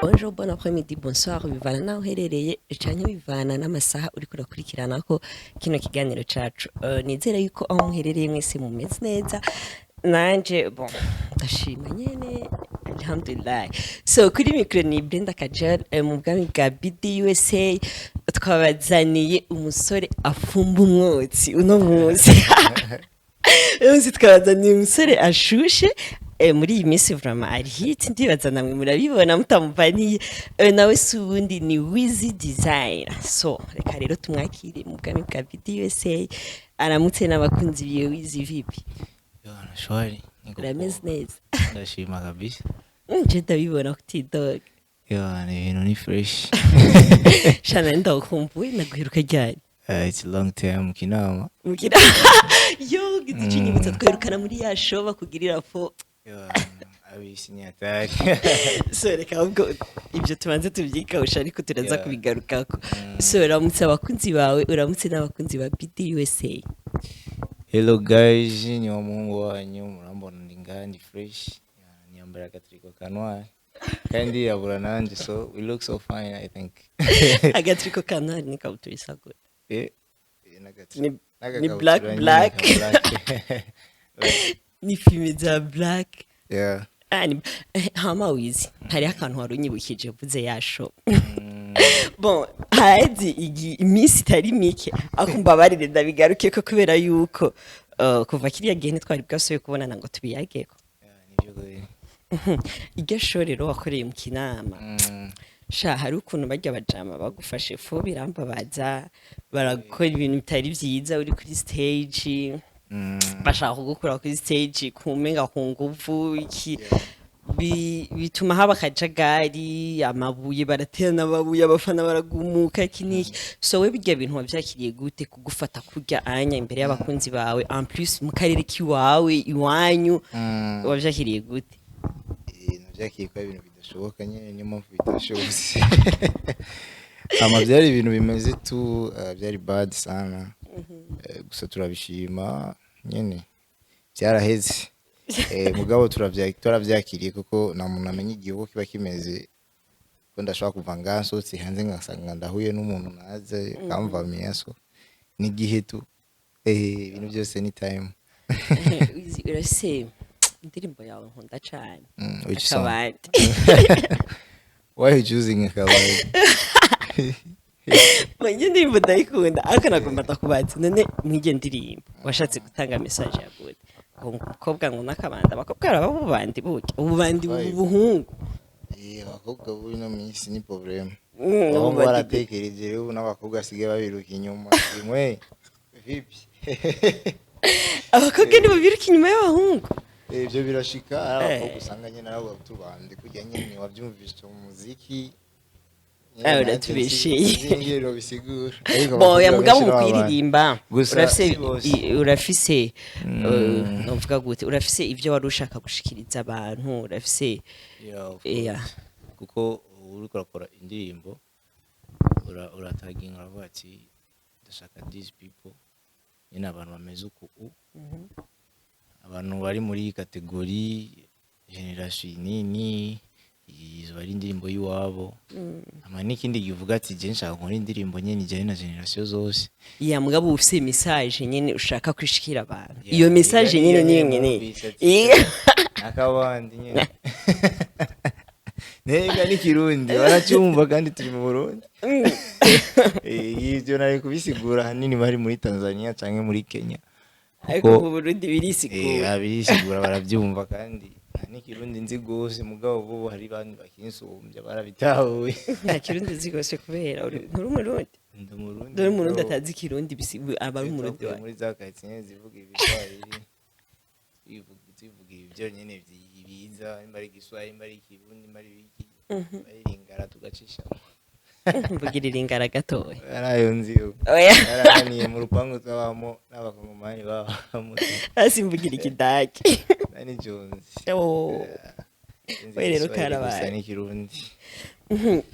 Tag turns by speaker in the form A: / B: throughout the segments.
A: Bonjour, bon après-midi, bonsoir, bivana naho uherereye canke bivana n'amasaha uriko urakurikirana ko kino kiganiro cacu. Nizere yuko aho muherereye mwese mumeze neza. Nanje bon, ndashima nyene, alhamdulillah. So kuri micro ni Brenda Kajal, mu bwami bwa BD USA. Twabazaniye umusore afumba umwotsi uno munsi. Uno munsi twabazaniye umusore ashushe, muri iyi minsi vraiment ari hit, ndibaza namwe murabibona mutamuvaniye. Nawe si uwundi, ni Wiz Design. So reka rero tumwakire mu bwami bwa BD USA, aramutse n'abakunzi biwe. Wiz, vipi?
B: Yona, shwari. Niko
A: Urameze
B: poa.
A: neza?
B: Ndashima kabisa.
A: Nje ndabibona kutidoga.
B: Yona, ibintu ni fresh.
A: Shana, ndakumbuye. Naguheruka ryari?
B: It's a long time, Kinama.
A: Mugira yo gize ikinyibutsa, twerukana muri ya show bakugirira fo.
B: Yona, abisi ni hatari.
A: So reka ahubwo ibyo tubanze tubyikawusha, ariko turaza kubigarukako. So uramutse abakunzi bawe, uramutse n'abakunzi ba BD USA.
B: Hello guys, ni wa muhungu wanyu, murambona ndi ngaha, ndi fresh. Yeah, niyambara agatriko ka noir. Kandi ndirabura nanje, so we look so fine, I think.
A: Agatriko ka noir ni kabutura isa gute?
B: Eh,
A: Ni black,
B: n'agakabutura nyene
A: black.
B: ka black. Like,
A: Ni filime za black.
B: Yeah.
A: Ah, hama Wiz, hariho akantu wari unyibukije uvuze ya show. Bon, haheze iminsi itari mike, ariko mbabarire ndabigaruke ko kubera yuko kuva kiriya gihe ntitwari bwasubiye kubonana ngo tubiyageko.
B: Yeah, nivyo kweli.
A: Iryo show rero wakoreye mu Kinama, sha, hari ukuntu barya bajama bagufashe fo, birambabaza, barakora ibintu bitari vyiza uri kuri stage, bashaka kugukura kuri stage kumenga ku nguvu iki. Bituma haba akajagari, amabuye, baraterana amabuye, abafana baragumuka, iki n'iki. So we birya bintu wavyakiriye gute, kugufata kurya anya imbere y'abakunzi bawe, en plus mu karere k'iwawe, iwanyu? Wavyakiriye gute?
B: Navyakiriye ko ari ibintu bidashoboka nyene, niyo mpamvu bidashobotse. Hama byari ibintu bimeze tu, byari bad sana. Gusa turabishima nyene, byaraheze. Mugabo turavyakiriye kuko nta muntu amenya igihe uko kiba kimeze, ko ndashobora kuva ngaha nsohotse hanze ngasanga ndahuye n'umuntu naze akamvamiya, so n'igihe tu, ibintu byose ni time.
A: Urase indirimbo yawe nkunda cane.
B: Which song?
A: Akabandi.
B: Why are you choosing Akabandi?
A: Mwige ndirimbo ndayikunda, ariko nagomba ndakubaza, none mwige ndirimbo washatse gutanga message ya gute? Ngo umukobwa ngo n'akabandi, abakobwa baraba ububandi, burya ububandi
B: Vibe.
A: buhungu.
B: Abakobwa b'ino minsi ni problème. Abahungu
A: Ububandi.
B: baratekereje rero, ubu n'abakobwa basigaye babiruka inyuma. Imwe vipi?
A: Abakobwa nibo biruka inyuma y'abahungu?
B: Ibyo birashika, ari abakobwa usanga nyine ari tubandi kurya nyine wabyumvise mu muziki nyene.
A: Ah,
B: Nanjye
A: uratubeshyeye.
B: sinzi ingero bisigura, ariko
A: Bo ya
B: abakobwa
A: mugabo
B: benshi
A: mu
B: n'ababandi.
A: kuyiririmba
B: Gusa
A: urafise
B: si bose.
A: Urafise, novuga gute, urafise ibyo wari ushaka gushikiriza abantu, urafise
B: Yeah, of course. Kuko uriko urakora indirimbo, urataginga, uravuga ati ndashaka these people nyine, abantu bameze uku, abantu bari muri iyi catégorie, génération nini, izo ari indirimbo y'iwabo. Hama n'ikindi gihe uvuga ati je nshaka nkora indirimbo nyene ijyanye na génération zose.
A: Ya, mugabo ufise message nyene ushaka kwishikira abantu.
B: Yeah,
A: Iyo message
B: iyo
A: nyene niyo
B: nyene
A: nyene.
B: mwumvise ati, akabandi nyene nega n'ikirundi baracyumva kandi turi mu Burundi. Ivyo nari kubisigura ahanini bari muri Tanzania canke muri Kenya.
A: Ariko
B: Kuko
A: mu Burundi birisigura.
B: Abirisigura barabyumva, kandi nta n'ikirundi nzi gose, mugabo bo hari bandi bakinsumbya barabitahuye.
A: Nta kirundi uzi gose kubera nturi umurundi.
B: Ndi Umurundi.
A: Dore umurundi
B: Mugabo
A: atazi ikirundi, aba ari umurundi
B: twavuye
A: wawe.
B: Muri za quartier zivuga ibiswahili, tuvuga ibyo nyene biza, nimba ari igiswahili, nimba ari ikirundi, nimba ari ibiki, bayiringara tugacishamo.
A: Mvugira iringara gatoya.
B: Yarayo nzi ubu.
A: Oya.
B: Yarananiye mu rupangu twabamo n'abakongomani babamo.
A: Hasi mvugira ikidage.
B: Nani jonzi.
A: Oh.
B: Nzi
A: We rero
B: igiswahili gusa
A: karabaye.
B: n'ikirundi.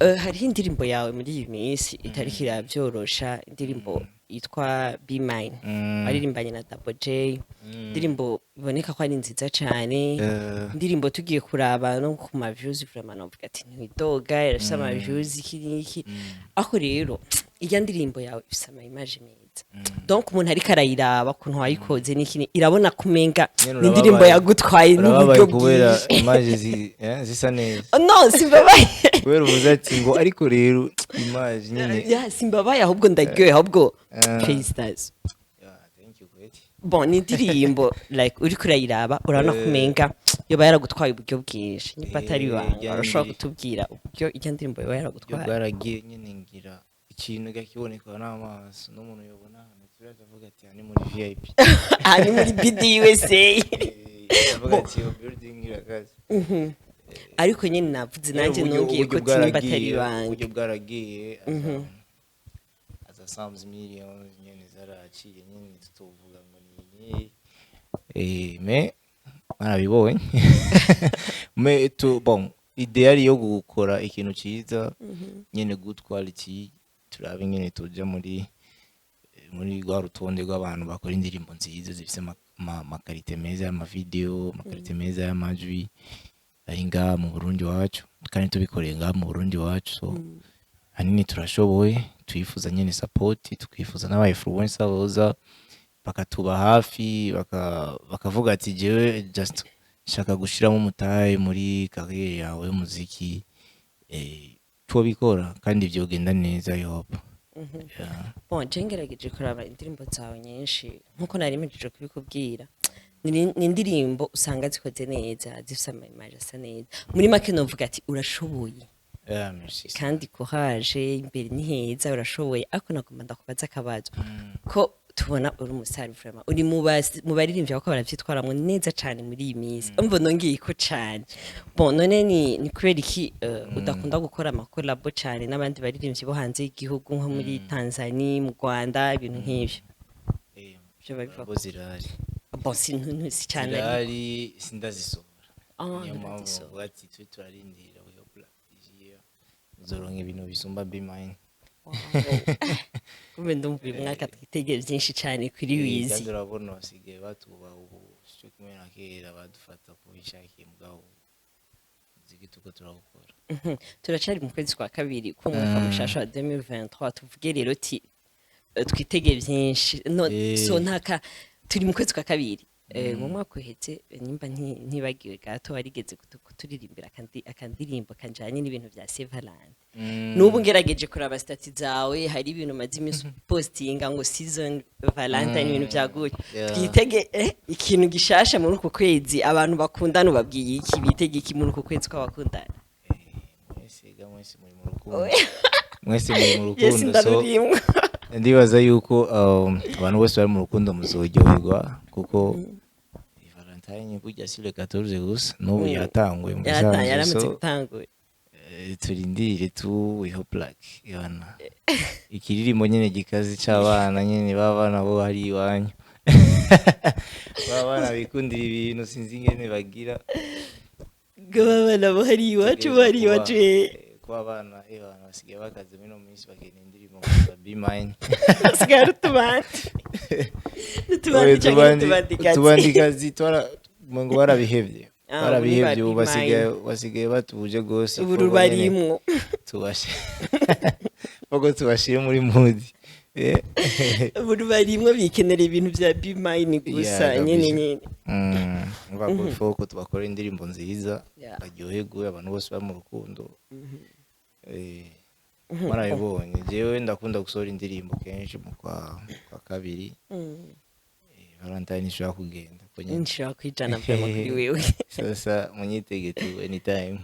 A: Hariho indirimbo yawe muri iyi minsi itariko irabyorosha, indirimbo yitwa Be Mine, waririmbanye na Double J, indirimbo iboneka ko ari nziza cyane. Indirimbo tugiye kuraba no ku ma views, vraiment novuga ati ntidoga, irafise ama views, iki n'iki. Aho rero irya ndirimbo yawe ifise ama image meza, donc umuntu ariko arayiraba ukuntu wayikoze n'iki, irabona kumenga
B: Nyene
A: ni indirimbo
B: urababaye.
A: yagutwaye
B: Urababaye
A: n'uburyo
B: kubera
A: bwinshi.
B: image zisa neza?
A: Oh, no, simbabaye.
B: Kubera uvuze ati ngo ariko rero image nyine.
A: Ya, simbabaye, ahubwo ndaryohe, ahubwo félicitations.
B: Yeah, thank you kweli.
A: Bon, ni indirimbo like uriko urayiraba urabona kumenga yoba yaragutwaye uburyo bwinshi. Niba atari ibanga,
B: Irya
A: urashobora kutubwira uburyo irya ndirimbo yoba
B: Buryo
A: yaragutwaye?
B: Bwaragiye nyine, ngira ikintu gakiboneka n'amaso, n'umuntu yobona ahantu turi avuga ati aha ni muri VIP.
A: Aha ni muri BDUSA.
B: Avuga ati iyo building irakaze.
A: Ariko nyine navuze nanjye nongeye ko
B: Uburyo
A: nimba atari
B: bwaragiye,
A: ibanga.
B: Uburyo bwaragiye, aza some millions nyene zaraciye nyene, tutovuga ngo ni mais barabibonye. Mais tu bon, idée yari yo gukora ikintu ciza nyene, good quality, turabe nyene tuja muri rwa rutonde rw'abantu bakora indirimbo nziza zifise ama qualité meza y'ama vidéo, ama qualité meza y'amajwi, ari ngaha mu Burundi wacu, kandi tubikoreye ngaha mu Burundi wacu. So hanini turashoboye, twifuza nyene support, twifuza n'aba influencer boza bakatuba hafi, bakavuga ati jewe just shaka gushiramo umutahe muri carrière yawe y'umuziki, twobikora kandi vyogenda neza, I hope. Yeah.
A: Bon, je ngerageje kuraba indirimbo zawe nyinshi, nkuko nari mpejeje kubikubwira, ni indirimbo usanga zikoze neza, zifise ama image asa neza. Muri make novuga ati urashoboye.
B: Yeah, merci.
A: Kandi courage, imbere ni heza, urashoboye. Ariko nagomba ndakubaza akabazo, ko tubona uri umustar, vraiment uri mu baririmbyi bako baravyitwaramwo neza cane muri iyi minsi, umva nongeye ko cane. Bon, none ni kubera iki udakunda gukora ama collabo cane n'abandi baririmbyi bo hanze y'igihugu, nko muri Tanzania, mu Rwanda, ibintu nk'ivyo? Vyo biva
B: Collabo zirahari.
A: Bon, si si cane ariko.
B: Zirahari, sindazisohora.
A: Ah,
B: niyo mpamvu
A: nturazisohora.
B: bavuga ati twe turarindira, we hope this year muzoronka ibintu bisumba Be Mine.
A: Kumbe ndumva uyu mwaka twitege byinshi cane kuri Wizi.
B: Kandi urabona basigaye batuba ubu, cyo kimwe na kera badufata ko bishakiye, mugabo umuziki tuko turawukora.
A: Turacari mu kwezi kwa kabiri k'umwaka mushasha wa 2023. Tuvuge rero ti twitege byinshi no so ntaka turi mu kwezi kwa kabiri. Mu mwaka uheze, nimba ntibagiwe gato, warigeze kuturirimbira akandirimbo kanjanye n'ibintu vya Saint Valentin. N'ubu ngerageje kuraba statut zawe, hari ibintu umaze iminsi postinga ngo season Valentine, ibintu vya gutyo. Twitege ikintu gishasha muri uku kwezi? Abantu bakundana ubabwiye iki? Bitege iki muri uku kwezi kw'abakundana?
B: Mwese ga, mwese muri mu rukundo, mwese muri mu
A: Yes,
B: rukundo, so
A: ndarurimwo.
B: ndibaza yuko abantu bose bari mu rukundo muzoryoherwa, kuko Valentine burya si le 14 gusa, n'ubu yatanguye mu bisanzwe.
A: Yaramutse
B: So
A: gutangura.
B: Turindire tu, we hope like ibana ikiririmbo nyene gikazi c'abana nyene, b'abana bo hari iwanyu, b'abana bikundira ibintu, sinzi ingene bagira.
A: Ngo abana bo hari iwacu, bo hari iwacu.
B: Kuba abana, abantu basigaye bakaze muri ino minsi, bagenda indirimbo ngo za Be Mine.
A: Basigaye ari utubandi n'utubandi canke n'utubandikazi.
B: Utubandikazi twara ngo barabihevye.
A: Ah,
B: Barabihevye
A: ubu
B: ubu,
A: ni ba
B: basigaye
A: Be Mine.
B: basigaye batuje gose.
A: Ubu
B: Fogo nyene
A: rubarimwo.
B: Tubashe fogo tubashire muri mood.
A: Ubu rubarimwo, bikenera ibintu vya Be Mine gusa.
B: Yeah,
A: nyene
B: kabisa.
A: nyene.
B: Umva ko faut ko tubakora indirimbo nziza, baryoherwe abantu bose bari mu rukundo. Marabibonye, jewe ndakunda gusohora indirimbo kenshi mu kwa kabiri. Valentine ishobora kugenda ko nyene.
A: Nshobora kwijana vraiment kuri wewe.
B: Sasa munyitege tu anytime.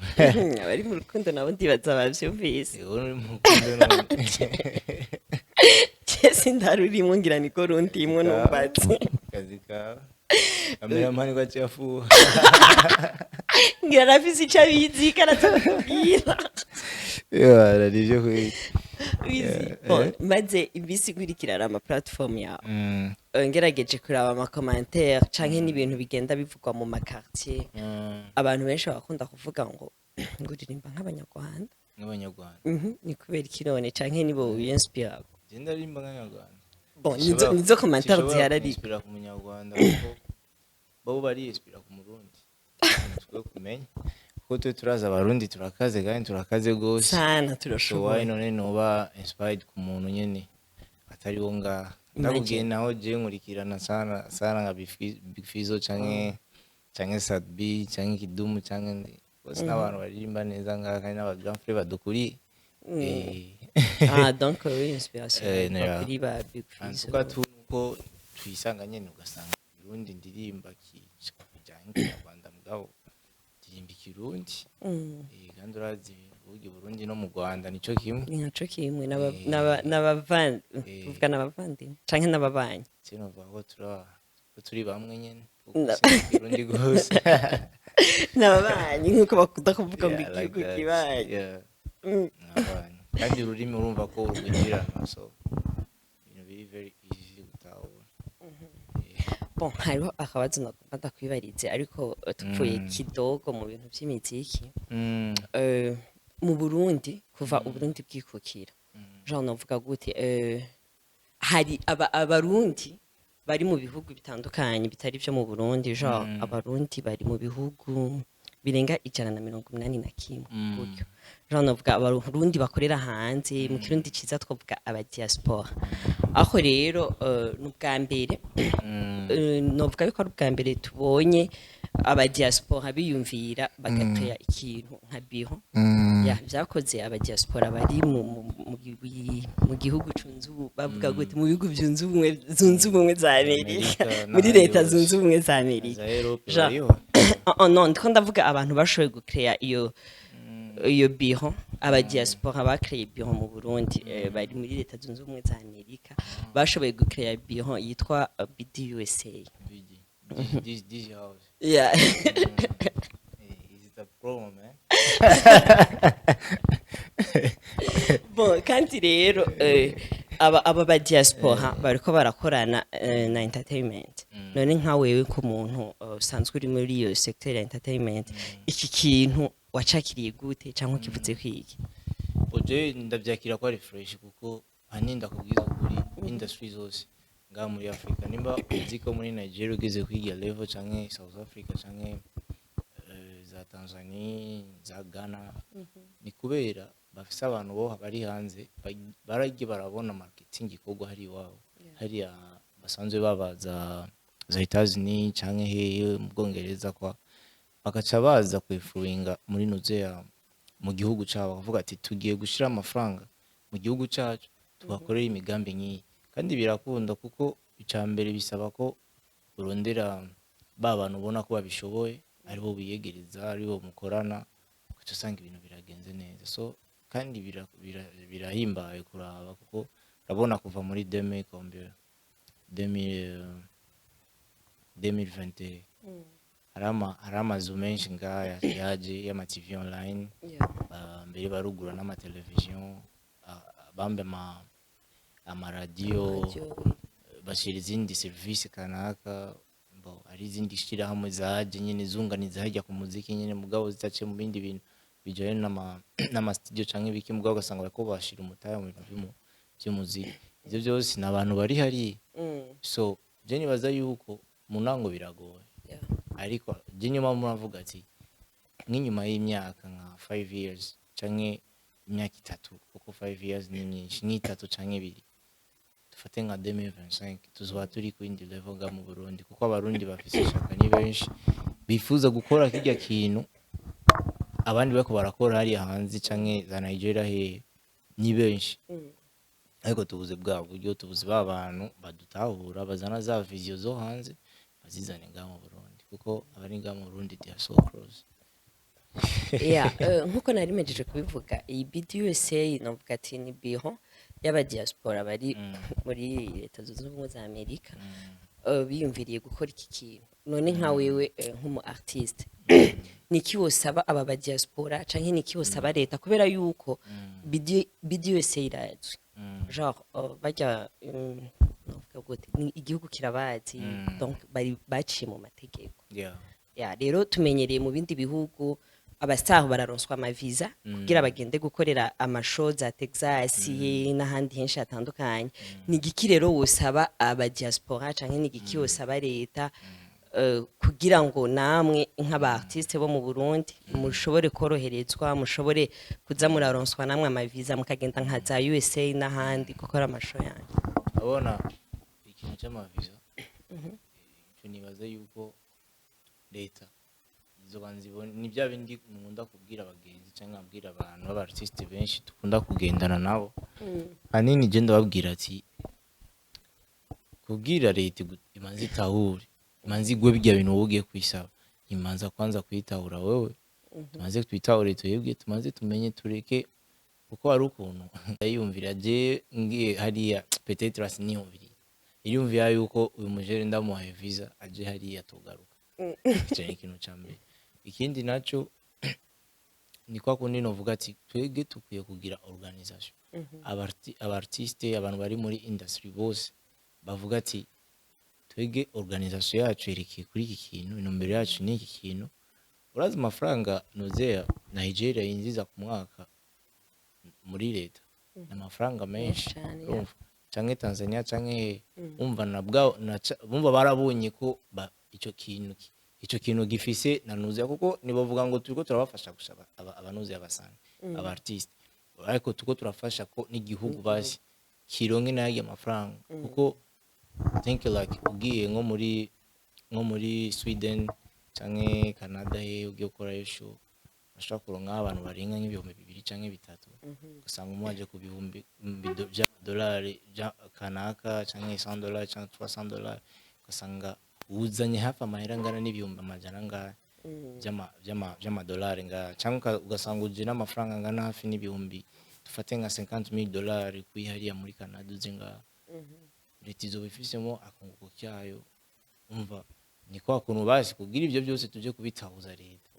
A: Abari mu rukundo nabo ndibaza bavyumvise.
B: Wowe uri mu rukundo none?
A: Jesi ndarurimwo, ngira niko rundimwo numbatse.
B: Kazi kawe, cameraman ko aciye afuha.
A: Ngira arafise ico abizi karatubwira.
B: Yara nivyo kweli.
A: Wizi,
B: Yeah,
A: bon, maze iminsi nkurikirana ama platform yawe, ngerageje kuraba ama commentaire canke n'ibintu bigenda bivugwa mu ma quartier, abantu benshi bakunda kuvuga ngo uririmba nk'abanyarwanda.
B: Nk'abanyarwanda?
A: Ni kubera iki none, canke nibo wiyinspira?
B: Je ndaririmba nk'abanyarwanda?
A: Bon, nizo commentaire zihari, ariko
B: Inspira ku Munyarwanda, kuko bo bariyinspira ku Murundi. Twe kumenya kuko twe turazi Abarundi turakaze, kandi turakaze gose.
A: Sana.
B: So why
A: Turashoboye.
B: none noba inspired ku muntu nyene atari wo ngaha? Ndakubwiye,
A: Imagine.
B: naho je nkurikirana sana sana nka Big Fizzo canke Sat-B canke Kidumu canke bose, n'abantu baririmba neza ngaha kandi n'aba grand frère badukuriye.
A: Ah, donc oui, inspiration iva kuri ba Big
B: En
A: Fizzo.
B: tout cas, tu nuko tuyisanga nyene, ugasanga Ikirundi ndirimba kijanye n'Ikinyarwanda, mugabo ndirimba Ikirundi. Kandi urazi burya Burundi no mu Rwanda nico kimwe.
A: Ni nkaco kimwe, tuvuga n'abavandimwe canke n'ababanyi.
B: Sinovuga ko ko turi bamwe nyene, kuko sinzi Ikirundi gose.
A: N'ababanyi, nk'uko bakunda kuvuga ngo
B: Yeah, like
A: igihugu
B: that.
A: kibanyi.
B: Yeah. N'ababanyi. Kandi ururimi urumva ko rwinjirana, so ibintu biri very easy gutahura.
A: Bon, hariho akabazo nagomba ndakwibarize, ariko tupfuye kidogo mu bintu vy'imiziki. Mu Burundi, kuva Uburundi bwikukira, genre novuga gute, hari Abarundi bari mu bihugu bitandukanye bitari vyo mu Burundi, genre Abarundi bari mu bihugu birenga 181 gutyo, genre novuga Abarundi bakorera hanze, mu Kirundi ciza twavuga aba diaspora. Aho rero ni ubwa mbere, novuga yuko ari ubwa mbere tubonye aba diaspora biyumvira bagakrea ikintu nka bureau. Ya, vyakoze aba diaspora bari mu gihugu cunze bavuga gute, mu bihugu vyunze ubumwe, zunze ubumwe za Amerika,
B: Amerika
A: muri
B: n'ahandi
A: Leta
B: hose.
A: Zunze Ubumwe za Amerika.
B: Za Europe
A: Genre,
B: bariho.
A: Oh, non, ndiko ndavuga abantu bashoboye gukrea iyo bureau, aba diaspora bakreye bureau mu Burundi, bari muri Leta Zunze Ubumwe za Amerika, bashoboye gukrea bureau yitwa BDUSA.
B: BD. This house.
A: Yeah.
B: Is it a promo, man?
A: Bon, kandi rero aba ba diaspora bariko barakorana na entertainment. None nka wewe nk'umuntu usanzwe uri muri iyo secteur ya entertainment, iki kintu wacakiriye gute cyangwa kivuze kwiki?
B: Oje ndabyakira ko ari fresh, kuko ahanini ndakubwiza ukuri, industry zose ngaha muri Africa, nimba uzi ko muri Nigeria ugeze kwiga level, canke South Africa, canke za Tanzania, za Ghana, ni kubera bafise abantu bo bari hanze baragiye barabona marketing ikorwa hari iwabo, hariya basanzwe baba za Etats-Unis canke hehe mu Bwongereza, kwa bagaca baza kwifuringa muri nuzeya mu gihugu cabo, bakavuga ati tugiye gushira amafaranga mu gihugu cacu, tubakorera imigambi nk'iyi. Kandi birakunda, kuko ica mbere bisaba ko urondera ba bantu ubona ko babishoboye, aribo biyegereza, aribo mukorana, ugaca usanga ibintu biragenze neza. So kandi birahimbaye kuraba, kuko urabona kuva muri 2000 combien, 2000, 2021, hari amazu menshi ngaha yaje y'ama TV online. Mbere barugura n'amateleviziyo, bambe amaradiyo, bashyira izindi serivisi kanaka. Bo hari izindi shirahamwe zaje nyene zunganiza hajya ku muziki nyene, mugabo zitaciye mu bindi bintu bijanye n'ama studio canke ibiki, mugabo ugasanga bariko bashira umutahe mu bintu vy'umuziki. Ivyo byose ni abantu bari hariya. So je nibaza yuko mu ntango biragoye, ariko je nyuma muravuga ati nk'inyuma y'imyaka nka 5 years canke imyaka 3, kuko 5 years ni myinshi, nk'itatu canke 2, dufate nka 2025, tuzoba turi ku yindi level nga mu Burundi, kuko Abarundi bafise ishaka, ni benshi bifuza gukora kirya kintu abandi bariko barakora hariya hanze canke za Nigeria hehe, ni benshi. Ariko tubuze bwa buryo, tubuze ba bantu badutahura, bazana za vision zo hanze bazizane ngaha mu Burundi, kuko abari ngaha mu Burundi, they are so close.
A: Yeah, nkuko nari mejeje kubivuga, iyi BDUSA novuga ati ni bureau y'aba diaspora bari muri Leta Zunze Ubumwe za Amerika, biyumviriye gukora iki kintu. None nka wewe, nk'umu artiste, niki wosaba aba ba diaspora canke niki wosaba leta? Kubera yuko BDUSA irazwi, genre bajya, novuga gute, ni igihugu kirabazi, donc bari baciye mu mategeko. Ya, rero tumenyereye mu bindi bihugu Aba star bararonswa amaviza kugira bagende gukorera ama show za Texas n'ahandi henshi hatandukanye. Ni igiki rero wosaba aba diaspora, canke ni igiki wosaba leta kugira ngo namwe nk'aba artiste bo mu Burundi mushobore koroherezwa, mushobore kuza muraronswa namwe amaviza, mukagenda nka za USA n'ahandi gukora ama show yanyu?
B: Abona ikintu cy'amaviza, icyo nibaza yuko leta izobanza ibone ni bya bindi nkunda kubwira abagenzi cyangwa nkabwira abantu b'aba artiste benshi dukunda kugendana nabo. Hanini je ndababwira ati kubwira leta imanze itahure, imanze igwe bijya bintu wowe ugiye kuyisaba, imanza kwanza kuyitahura wewe. Tumaze twitahure twebwe, tumaze tumenye, tureke, kuko hari ukuntu yiyumvira je ngiye hariya, peut-être siniyumviriye, iriyumvira yuko uyu mujere ndamuhaye visa aje hariya tugaruka. Ico ni ikintu ca mbere. Ikindi naco ni kwa kundi novuga ati twebwe tukwiye kugira organisation. Aba artiste, abantu bari muri industry bose bavuga ati twebwe organisation yacu yerekeye kuri iki kintu, intumbero yacu ni iki kintu. Urazi amafaranga nuzeya Nigeria yinjiza ku mwaka muri leta ni amafaranga menshi.
A: Cane, yeah.
B: Urumva, canke Tanzania canke umva na bwa bumva barabonye ko ico kintu gifise na nuzeya, kuko nibavuga ngo turiko turabafasha gusa abanuzeya abasanga aba artiste, ariko turiko turafasha ko n'igihugu basi kironke nayo amafaranga, kuko think like ugiye nko muri Sweden canke Canada, he ugiye gukorayo show, bashobora kuronka abantu barenga nk'ibihumbi 2 canke 3, ugasanga umwe aje ku bihumbi vy'amadolari kanaka canke $100 canke $300, ugasanga uzanye hafi amahera angana n'ibihumbi amajana angahe vy'amadolari ngaha, canke ugasanga uje n'amafaranga angana hafi n'ibihumbi, dufate nka $50,000 kuri hariya muri Canada uze ngaha, leta izoba ifisemo akunguko kayo. Umva, ni kwa kuntu basi kugira ivyo byose tuje kubitahuza leta,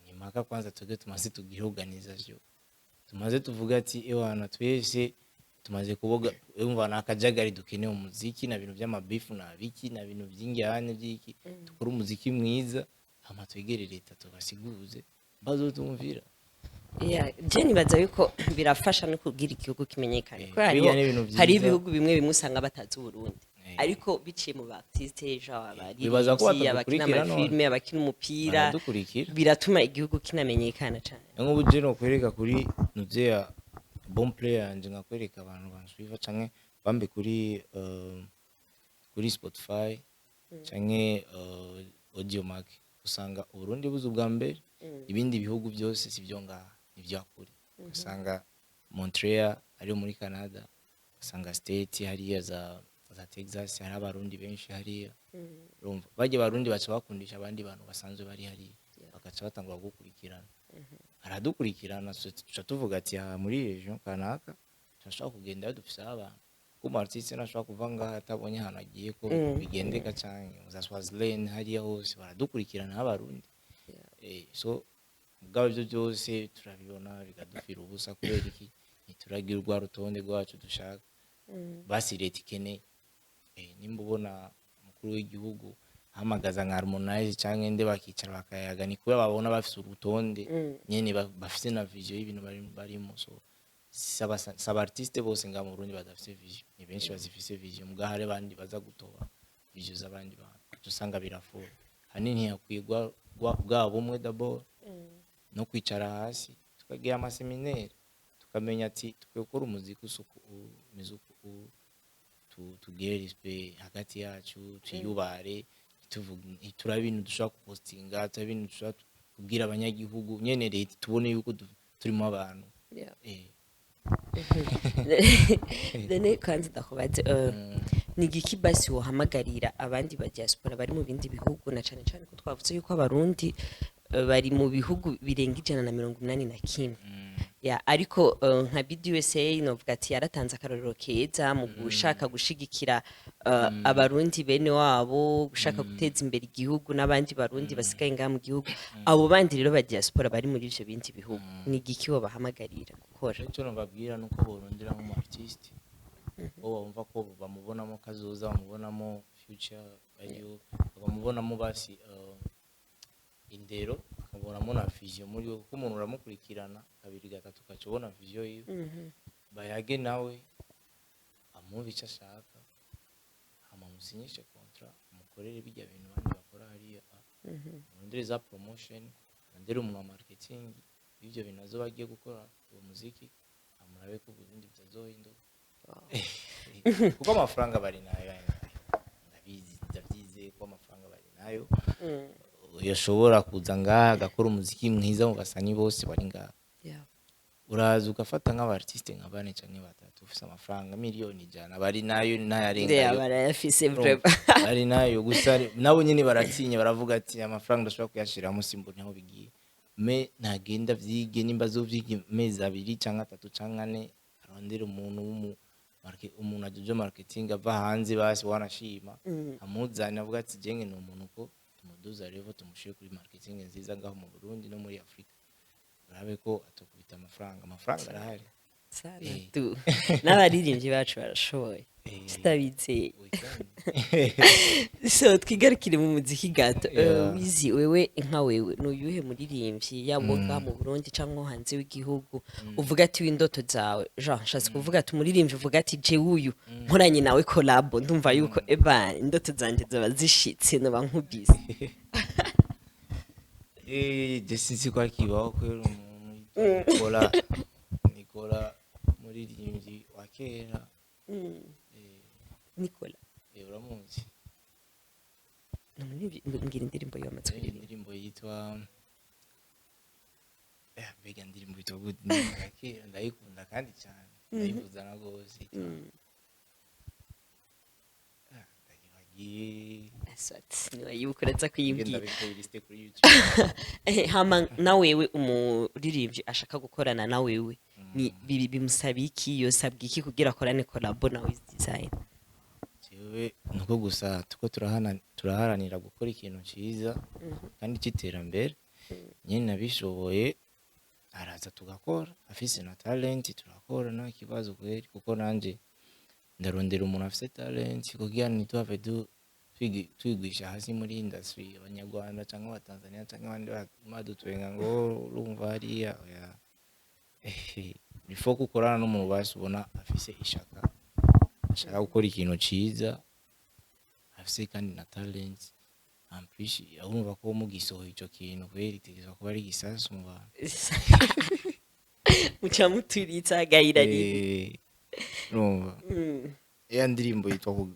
B: ni impaka kwanza twebwe tumaze tugire organisation, tumaze tuvuga ati ewana twese tumaze kuboga. Umva, ni akajagari dukeneye umuziki na bintu by'amabifu na biki na bintu by'injyane by'iki, dukore umuziki mwiza, hama twegere leta tubasiguze bazotumvira.
A: Yeah, je nibaza yuko birafasha no kugira igihugu kimenyekane, kubera
B: biriya
A: hariho
B: ni ibintu vyiza.
A: hari ibihugu bimwe bimwe usanga batazi Uburundi, ariko biciye mu ba artiste, genre
B: Bibaza ko
A: abaririmbyi, abakina
B: batadukurikira none.
A: amafilme, abakina umupira,
B: Baradukurikira.
A: biratuma igihugu kinamenyekana cyane.
B: Nk'ubu je nokwereka kuri nuzeya Boomplay yanje, nkakwereka abantu bansuiva canke bambe kuri Spotify canke Audiomack, usanga Uburundi buza ubwa mbere, ibindi bihugu byose si byo ngaha, ni vyakure. Usanga Montreal ariyo muri Canada, usanga state hariya za Texas hari abarundi benshi hariya. Urumva, barya barundi baca bakundisha abandi bantu basanzwe bari hariya, bagaca batangura gukurikirana, aradukurikirana. Tuca tuvuga ati aha muri region kanaka turashobora kugenda dufise abantu, kuko umu artiste ntashobora kuva ngaha atabonye ahantu agiye ko bigendeka, canke za Swaziland hariya hose baradukurikirana abarundi. So mugabo ivyo byose turabibona bikadupfira ubusa. Kubera iki? Ntituragira urwa rutonde rwacu dushaka basi leta ikeneye. Nimba ubona umukuru w'igihugu ahamagaza nka Harmonize canke nde, bakicara bakayaga, ni kubera babona bafise urutonde nyene, bafise na vision y'ibintu barimo. So saba artiste bose ngaha mu Burundi badafise vision, ni benshi bazifise vision, mugabo hari abandi baza gutoba vision z'abandi bantu, uca usanga birafura. Hanini hakwiye bwa bumwe d'abord, no kwicara hasi tukagira ama séminaire, tukamenya ati tukwiye gukora umuziki usuku umeze uku, tugire respect hagati yacu, twiyubare, ntiturabe ibintu dushobora gupostinga, turabe ibintu dushobora kubwira abanyagihugu nyene, leta tubone yuko turimo abantu.
A: None kandi ndakubaze, ni igiki basi wohamagarira abandi ba diaspora bari mu bindi bihugu, na cane cane ko twavuze yuko abarundi bari mu bihugu birenga 181? Ya, ariko nka BDUSA novuga ati yaratanze akarorero keza mu gushaka gushigikira abarundi bene wabo, gushaka guteza imbere igihugu n'abandi barundi basigaye ngaha mu gihugu. Abo bandi rero ba diaspora bari muri ivyo bindi bihugu, ni igiki wobahamagarira gukora?
B: Icyo nababwira nuko borondera nk'umu artiste bo bumva ko bamubonamo kazoza, bamubonamo future value, bamubonamo basi indero, bakabona. Akabonamo na vision muri we, kuko umuntu uramukurikirana kabiri, gatatu, ukaca ubona vision yiwe. Bayage nawe, amwumve icyo ashaka, hama musinyishe contrat, mukorere bijya bintu abandi bakora hariya, murondere za promotion, murondere umuntu wa marketing w'ivyo bintu azoba agiye gukora uwo muziki, amurabe ko Burundi bitazohinduka, kuko amafaranga bari nayo. Ndabizi, ndabyizeye ko amafaranga bari nayo. Yashobora kuza ngaha agakora umuziki mwiza mu basanyi bose bari ngaha. Uraza ugafata nk'aba artiste nka bane canke batatu, ufise amafaranga 100 miliyoni bari nayo n'ayarengayo.
A: Barayafise vraiment.
B: Bari nayo, gusa nabo nyene baratinya, baravuga ati amafaranga ndashobora kuyashiramo simbona aho bigiye. Mais ntagenda vyige, nimba azovyiga amezi 2 canke 3 canke 4, arondere umuntu umuntu ajeje marketing ava hanze, basi wanashima amuzane, avuga ati jenge ni umuntu ko tumuduza level, tumushire kuri marketing nziza ngaho mu Burundi no muri Afrika, urabe ko atokubita amafaranga. Amafaranga arahari.
A: Sana
B: Eh.
A: tu n'abaririmbyi bacu barashoboye. Tutabizeye.
B: We can.
A: So twigarukire mu muziki gato.
B: Yeah.
A: Wizi, wewe nka wewe, nuyuhe muririmbyi, yaba uwo ngaha mu Burundi cyangwa hanze w'igihugu, uvuga ati w'indoto zawe? Jean, nshatse kuvuga ati umuririmbyi uvuga ati je wuyu nkoranye nawe collabo, ndumva yuko eba indoto zanjye zaba zishitse, noba nkubise.
B: Je sinzi ko akibaho kubera umuntu yitwa Nicola, Nicola, umuririmbyi wa kera.
A: Nicola?
B: Uramuzi?
A: Ni umuririmbyi, mbwira indirimbo yamaze kuririmba.
B: Indirimbo yitwa mbega indirimbo yitwa gute? Indirimbo ya kera, ndayikunda kandi cyane, ndayivuza na gose, yitwa ndayibagiye.
A: Aswati niwayibuka uraza kuyibwira.
B: Ngenda playlist kuri YouTube.
A: Hama na wewe, umuririmbyi ashaka gukorana na wewe, ni bimusaba iki, yosabwa iki kugira akorane collabo na Wiz Design?
B: Jewe nuko gusa tuko turaharanira gukora ikintu ciza kandi c'iterambere nyene. Nabishoboye araza tugakora, afise na talent turakora, nta kibazo kweri, kuko nanje ndarondera umuntu afise talent kugira ntituhave twigwisha hasi muri industry, abanyarwanda canke abatanzania canke abandi badutwenga ngo urumva hariya. Oya, il faut ko ukorana n'umuntu basi ubona afise ishaka, ashaka gukora ikintu ciza, afise kandi na talent en plus. Urumva ko mugisohoye ico kintu kweri itegerezwa kuba ari igisasu mu bantu.
A: Muca muturitsa agahira rimwe.
B: Urumva ya ndirimbo yitwa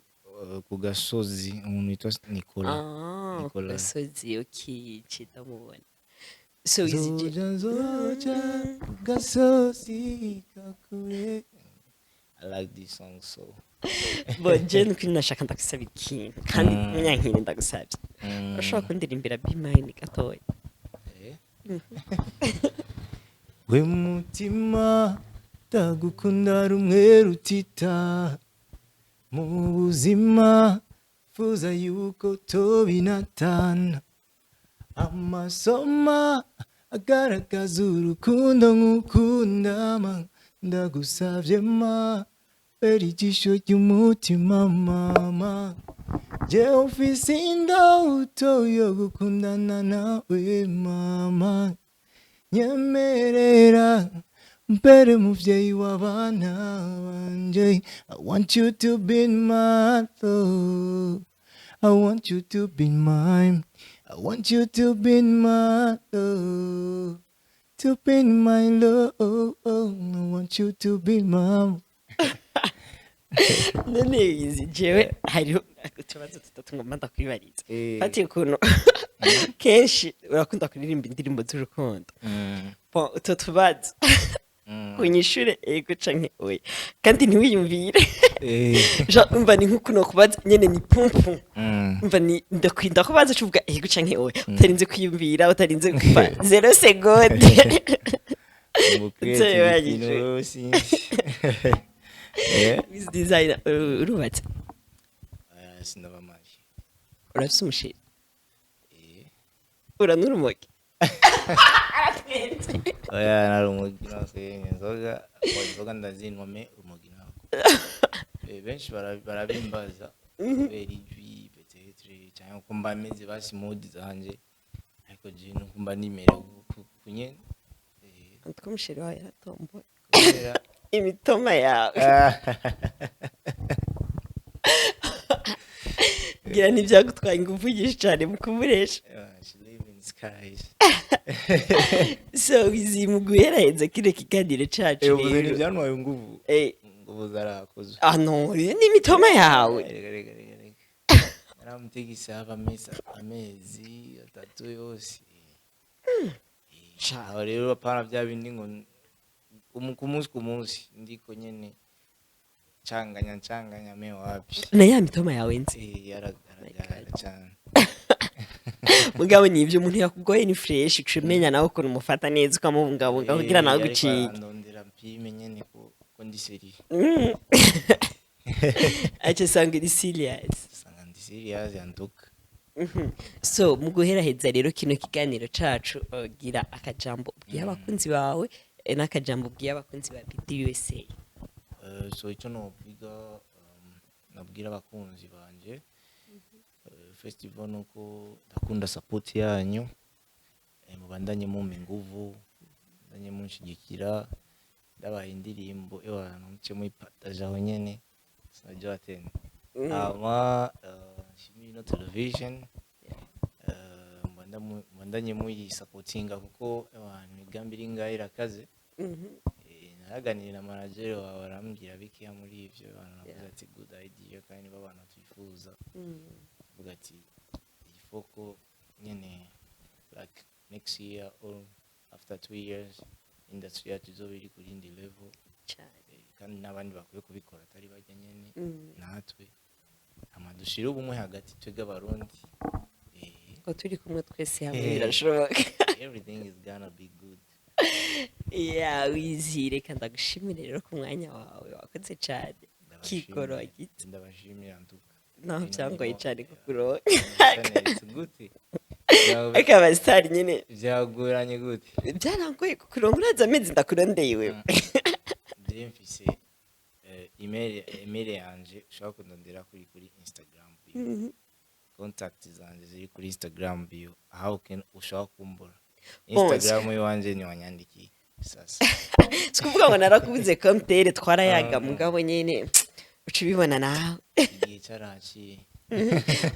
B: ku gasozi, umuntu yitwa Nicola.
A: Ah,
B: Nicola.
A: Gasozi, okay, ndamubona. So Wiz
B: Zoja zoja ku gasozi kakure. I like this song so.
A: Bon, je nukuri nashaka ndagusaba ikintu kandi munyankire, ndagusabye. Urashobora kundirimbira Be Mine gatoya?
B: Eh. We mutima, ndagukunda rumwe rutita mu buzima, fuza yuko tobinatana amasoma agaragaza urukundo nk'ukunda ma, ndagusavye ma, bera ijisho ry'umutima mama, jewe mfise indoto yo gukundana nawe mama, nyemerera mbere muvyeyi w'abana banje. I want you to be my love, I want you to be mine, I want you to be my love, to be my love, I want you to be my.
A: None izi jewe hariho utubazo tutatu ngomba ndakwibariza. Fatiye ukuntu kenshi urakunda kuririmba indirimbo z'urukundo. Bon, utwo tubazo unyishure ego canke oya, kandi ntiwiyumvire. Genre, umva, ni nk'uko nokubaza nyene, ni pumpu. Umva, ni ndakwinda kubaza ucuvuga ego canke oya, utarinze kwiyumvira, utarinze kuva zéro seconde.
B: Creativity no sinzi.
A: Wiz Designer, urubatse?
B: Sinaba marié.
A: Urafise umu chéri?
B: Eh.
A: Uranura urumogi? Aratwenze.
B: Oya, nari urumogi nasenye inzoga. Bon, inzoga ndazinwa, mais urumogi ntabwo. Benshi barabimbaza kubera ijwi peut-être cyangwa uko mba meze, basi mood zanje. Ariko je nuko mba nimerewe uku nyene.
A: Antwo umu chéri wawe yaratomboye.
B: Kubera
A: Imitoma yawe. Ngira ntibyagutwaye ingufu nyinshi cyane mu kumuresha.
B: Yeah, she live in skies.
A: So Wizi, mu guheraheza kino kiganiro cacu
B: Uvuze
A: rero.
B: ntibyantwaye inguvu. Inguvu zarakozwe.
A: Ah no, iyo ni imitoma yawe.
B: Reka, reka, reka, reka, naramutegese hafi amezi 3 yose. Aho rero apana bya bindi ngo ku munsi ku munsi ndiko nyene ncanganya ncanganya me wapi.
A: Na ya mitoma yawe nzi.
B: Yaragaragara cyane.
A: Mugabo ni ibyo, umuntu yakugoye ni fresh, uca umenya nawe ukuntu umufata neza, ukamubungabunga kugira nawe
B: Ariko
A: gucike.
B: arandondera mpime nyene ko ndi sérieux.
A: Aca asanga uri serious.
B: Sanga ndi serious yanduka.
A: So mu guheraheza rero kino kiganiro cacu, gira akajambo ubwiye abakunzi bawe, n'akajambo ubwiye abakunzi ba BDUSA.
B: So icyo novuga, nabwira abakunzi banje, festival, nuko ndakunda support yanyu. Mubandanye mumpa inguvu, mubandanye munshigikira, ndabaha indirimbo ewana muce muyipartage aho nyene, sinajua tena. Hama nshimire ino television, mubandanye muyisapotinga kuko ewana imigambi iri ngaho irakaze. Naraganiriye na manager wawe, arambwira bikeya muri ivyo. Abantu navuze ati good idea, kandi nibo abantu twifuza. Avuga ati ifoko nyene like next year or after 2 years industry yacu izoba iri ku yindi level.
A: Cane.
B: Kandi n'abandi bakwiye kubikora atari bajya nyene natwe hama dushire ubumwe hagati twebwe Abarundi.
A: Ko turi kumwe twese hamwe birashoboka.
B: Everything is gonna be good.
A: Yeah, Wizi, reka ndagushimire rero ku mwanya wawe, wakoze cyane. Kikoro gito.
B: Ndabashimira nduka.
A: Naho byangoye cyane kukuronka.
B: Gute?
A: Ariko abasitari nyine.
B: Byagoranye gute?
A: Byarangoye kukuronka, uraza amezi ndakurondeye wewe.
B: Je mfise email yanje ushobora kundondera kuri Instagram bio. Contact zanje ziri kuri Instagram bio, aho ushobora kumbura.
A: Bose.
B: Instagram iwanje ni wanyandikiye sasa.
A: Si kuvuga ngo narakubuze komtere, twarayaga, mugabo nyine uca ubibona nawe.
B: Igihe caraciye.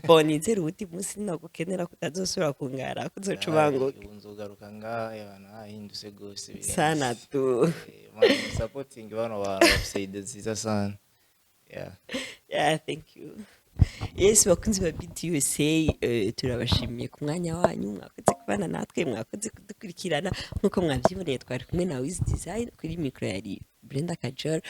A: Bon, nizere uwundi munsi nagukenera kutazosubira kungara, kuzoca ubanguka.
B: Ubu nzogaruka ngaha abantu hahindutse gose birenze.
A: Sana tu.
B: Man, supporting bano bantu bafise idée nziza sana, yeah.
A: Yeah, thank you. Yes, bakunzi ba BTUSA, turabashimiye ku mwanya wanyu, mwakoze kubana natwe, mwakoze kudukurikirana. Nk'uko mwabyiboneye, twari kumwe na Wiz Design, kuri micro yari Brenda Kajor.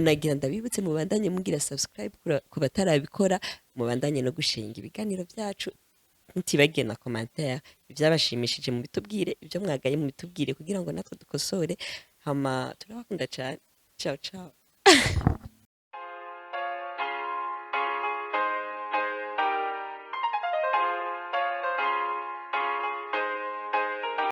A: Nagira ndabibutse mubandanye mugira subscribe ku batarabikora, mubandanye no gushinga ibiganiro byacu, mutibagiye na commentaire, ibyabashimishije mubitubwire, ibyo mwagaye mubitubwire kugira ngo natwe dukosore. Hama turabakunda cyane. Ciao ciao.